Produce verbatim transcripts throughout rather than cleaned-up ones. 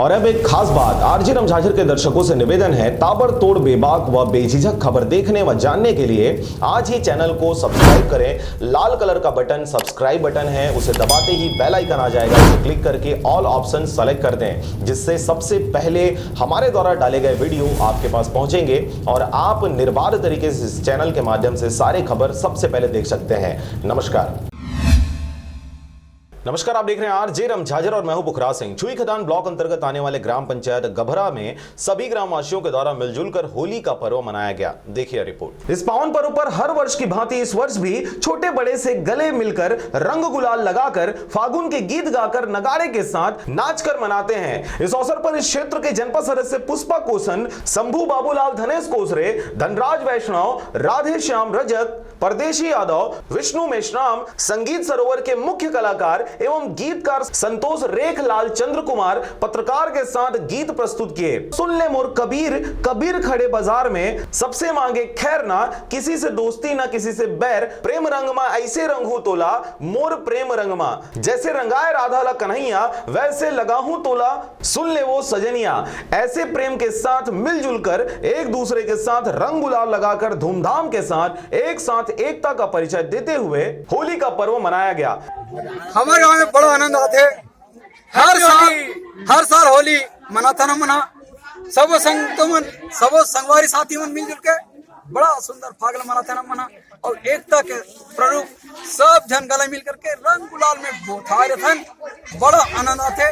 और अब एक खास बात, आरजे रमझाझर के दर्शकों से निवेदन है, ताबड़तोड़ बेबाक व बेझिझक खबर देखने व जानने के लिए आज ही चैनल को सब्सक्राइब करें। लाल कलर का बटन सब्सक्राइब बटन है, उसे दबाते ही बेल आइकन आ जाएगा, उसे क्लिक करके ऑल ऑप्शन सेलेक्ट कर दें, जिससे सबसे पहले हमारे द्वारा डाले गए वीडियो आपके पास पहुंचेंगे और आप निर्बाध तरीके से इस चैनल के माध्यम से सारे खबर सबसे पहले देख सकते हैं। नमस्कार। नमस्कार, आप देख रहे हैं आरजे रमझाझर और मैं हूं पुखराज सिंह। छुईखदान ब्लॉक अंतर्गत आने वाले ग्राम पंचायत गभरा में सभी ग्रामवासियों के द्वारा मिलजुल कर होली का पर्व मनाया गया। देखिए रिपोर्ट। इस पावन पर्व पर हर वर्ष की भांति इस वर्ष भी छोटे बड़े से गले मिलकर रंग गुलाल लगाकर फागुन के गीत गाकर नगाड़े के साथ नाच कर मनाते हैं। इस अवसर पर इस क्षेत्र के जनपद सदस्य पुष्पा कोसन, शंभू बाबूलाल, धनेश कोसरे, धनराज वैष्णव, राधे श्याम रजक, परदेशी यादव, विष्णु मेश्राम, संगीत सरोवर के मुख्य कलाकार एवं गीतकार संतोष रेखलाल चंद्र कुमार, पत्रकार के साथ गीत प्रस्तुत किए। सुन ले मोर कबीर, कबीर खड़े बाजार में, सबसे मांगे खैर ना, किसी से दोस्ती ना किसी से बैर, प्रेम रंग मा ऐसे रंग हूँ तोला, मोर प्रेम रंग मा, जैसे रंगाए राधा ला कन्हैया, वैसे लगा हूँ तोला, सुन ले वो सजनिया। ऐसे प्रेम के साथ मिलजुल कर एक दूसरे के साथ रंग गुलाल लगाकर धूमधाम के साथ एक साथ एकता का परिचय देते हुए होली का पर्व मनाया गया। हमर गांव में बड़ा आनंद आथे। हर साल, हर साल होली मनाथन हमन ह। सबो संग मन, सबो संगवारी साथी मन मिलजुल के बड़ा सुंदर फागल मनाथन हमन ह। और एकता के प्ररूप सब झन गला मिल करके रंग गुलाल में बोथाए रथन। बड़ा आनंद आथे।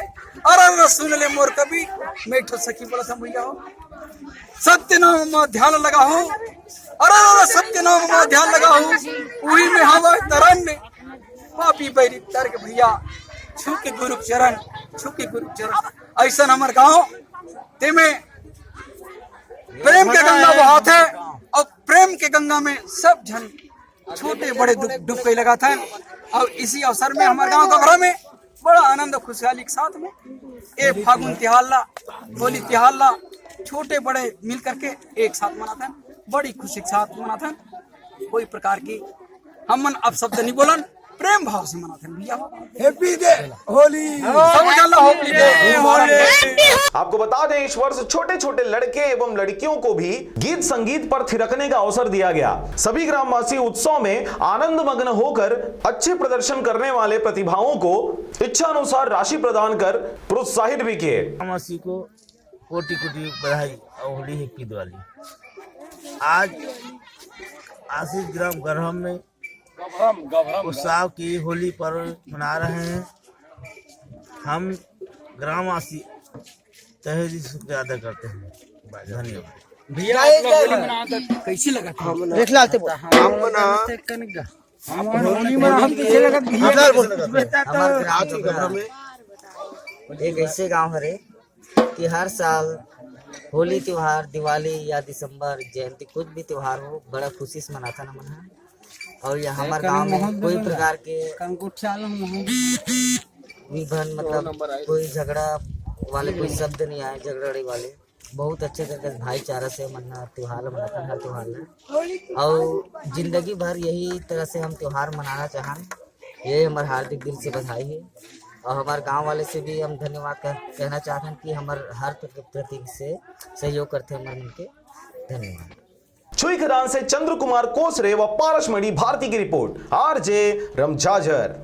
अरे अरे सुन ले मोर कबीर, मैं एक ठो सखी बोलत हूँ भैया हो। सत्य नाम मा ध्यान लगा हो। अरे अरे सत्य नाम मा ध्यान लगा हो। उही में हवा तरन में पापी बैरी तर के भैया, छू के गुरु चरण, छू के गुरु चरण। ऐसा हमर गांव, तेमे प्रेम के गंगा बहात है और प्रेम के गंगा में सब झन छोटे बड़े डुब-, डुबकी लगाथन। और इसी अवसर में हमर गांव गभरा में बड़ा आनंद और खुशहाली के साथ में ये फागुन तिहार ला, होली तिहार ला छोटे बड़े मिल करके एक साथ मनाथन, बड़ी खुशी के साथ मनाथन। कोई प्रकार की हमन अपशब्द नहीं बोलन, प्रेम भाव से मनाथन भैया। Happy day Holi. सब जन ला होली दे। आपको बता दें, इस वर्ष छोटे छोटे लड़के एवं लड़कियों को भी गीत संगीत पर थिरकने का अवसर दिया गया। सभी ग्रामवासी उत्सव में आनंद मग्न होकर अच्छे प्रदर्शन करने वाले प्रतिभाओं को इच्छा अनुसार राशि प्रदान कर प्रोत्साहित भी किए। ग्रामवासी को कोटि कोटि बधाई और होली हैप्पी दिवाली। आज आशीष ग्राम गरहम में उत्साह की होली पर्व मना रहे हैं। हम ग्रामवासी तहे दिल से शुक्रिया अदा करते हैं। धन्यवाद। भैया, आप लोग होली मनावत कैसे लगा था? देख लाते बोल। हम ना होली मना हम कैसे लगा भैया? हमारे ग्राम के गभरा में एक ऐसे गांव हरे कि हर साल होली त्योहार, दिवाली या दिसंबर जयंती, कुछ भी त्योहार हो, बड़ा खुशी से मनाथन हमन ह। और यह हमारे गांव में कोई प्रकार के विघन, मतलब कोई झगड़ा वाले कोई शब्द नहीं आए, झगड़े वाले। बहुत अच्छे तरीके से भाईचारा से मनाथन त्योहार ला, मनाथन हर त्योहार ला। और जिंदगी भर यही तरह से हम त्योहार मनाना चाहन। ये हमार हार्दिक दिल से बधाई है। और हमार गांव वाले से भी हम धन्यवाद कह-, कहना चाहथन कि हमार हर प्र-, प्रति से सहयोग करते हमारे मन के। धन्यवाद। छुईखदान से चंद्र कुमार कोसरे व पारसमणि भारती की रिपोर्ट, आरजे रमझाझर।